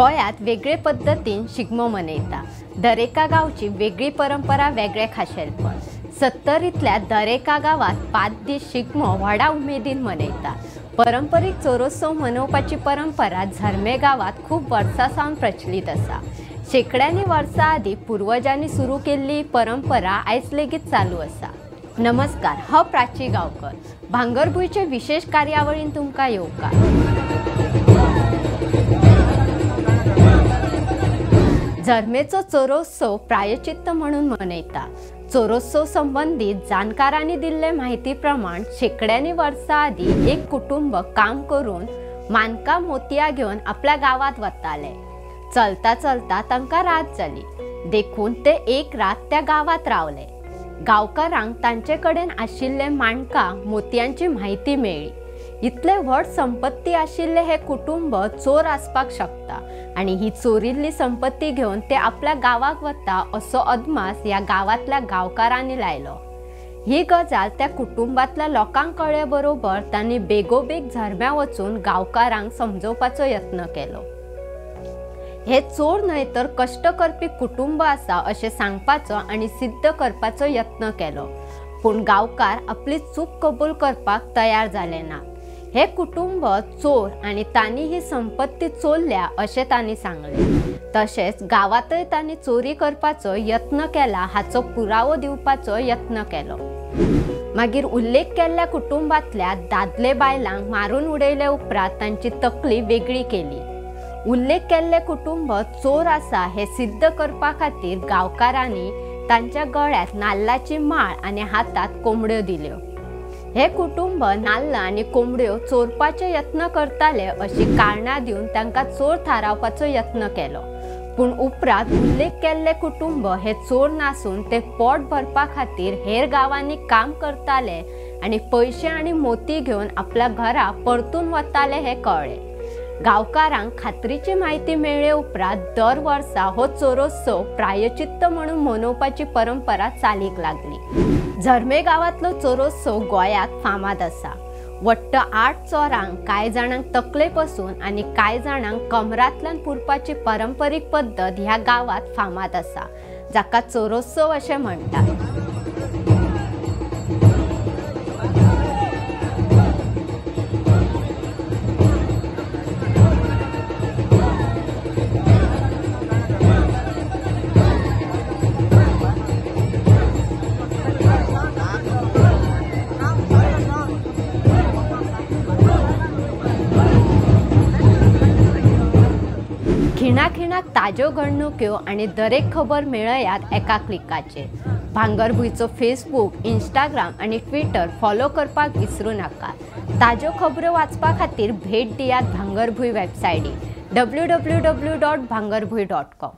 गोंयांत वेगळे पद्दतीन शिगमो मनयता। दरेका गांवची वेगळी परंपरा, वेगळे खाशेलपण। सत्तरींतल्या दरेका गांवांत 5 दीस शिगमो व्हडा उमेदीन मनयता। परंपरीक चोरोत्सव मनोवपाची परंपरा झर्मे गांवांत खूब वर्सां सावन प्रचलित आसा। शेंकड्यांनी वर्सां आदीं पुर्वजांनी सुरू केल्ली परंपरा आयज लेगीत चालू आसा। नमस्कार, हांव प्राची गांवकर। भांगरभूंयचे विशेष कार्यावळीन तुमकां येवकार। झर्मेचो चोरोत्सव प्रायचित्त म्हणून मनयता। चोरोत्सव संबंदीत जाणकारांनी दिल्ले म्हायती प्रमाण शेंकड्यांनी वर्सां आदीं एक कुटुंब काम करून मानकां मोतयां घेवन आपल्या गांवांत वताले। चलता चलता तांकां रात जाली, देखून ते एक रात त्या गांवांत रावले। गांवकारांक तांचे कडेन आशिल्ले माणकां मोतयांची म्हायती मेळ्ळी। इतले व्हड संपत्ती आशिल्ले हे कुटुंब चोर आसपाक शकता आनी ही चोरिल्ली संपत्ती घेवन ते आपल्या गांवाक वता असो अदमास ह्या गांवांतल्या गांवकारांनी लायलो। ही गजाल त्या कुटुंबांतल्या लोकांक कळ्ळे बरोबर तांणी बेगोबेग झर्म्या वचून गांवकारांक समजोवपाचो यत्न केलो। हे चोर न्हय तर कश्ट करपी कुटुंब आसा अशें सांगपाचो आनी सिद्ध करपाचो यत्न केलो, पूण गांवकार आपली चूक कबूल करपाक तयार जाले ना। हे कुटुंब चोर आनी तांणी ही संपत्ती चोरल्या अशें तांणी सांगलें। तशेंच गांवांतय तांणी चोरी करपाचो यत्न केला हाचो पुरावो दिवपाचो यत्न केलो। मागीर उल्लेख केल्ल्या कुटुंबांतल्या दादले बायलांक मारून उडयले उपरांत तांची तकली वेगळी केली। उल्लेख केल्ले कुटुंब चोर आसा हें सिद्ध करपा खातीर गांवकारांनी तांच्या गळ्यांत नाल्लाची माळ आनी हातांत कोंबड्यो दिल्यो। हे कुटुंब नाल्ल आनी कोंबड्यो चोरपाचे यत्न करताले अशी कारणां दिवन तांकां चोर थारावपाचो यत्न केलो, पूण उपरांत उल्लेख केल्ले कुटुंब हे चोर नासून ते पोट भरपा खातीर हेर गांवांनी काम करताले आनी पयशे आनी मोती घेवन आपल्या घरा परतून वताले हें कळ्ळें। गांवकारांक खात्रीची म्हायती मेळ्ळे उपरांत दर वर्सा हो चोरोत्सव प्रायचित्त म्हणून मनोवपाची परंपरा चालीक लागली। झर्मे गांवांतलो चोरोत्सव गोंयांत फामाद आसा। वट्ट 8 चोरांक कांय जाणांक तकले पसून आनी कांय जाणांक कमरांतल्यान पुरपाची परंपरीक पद्दत ह्या गांवांत फामाद आसा, जाका चोरोत्सव अशें म्हणटात। खिणाखिणाक ताज्यो घडणुक्यो आनी दरेक खबर मेळयात एका क्लिकाचेर। भांगरभूंयचो फेसबूक, इंस्टाग्राम आनी ट्विटर फॉलो करपाक विसरूं नाका। ताज्यो खबरो वाचपा खातीर भेट दियात भांगरभूंय वेबसायटी www.bhangarbhuy.com।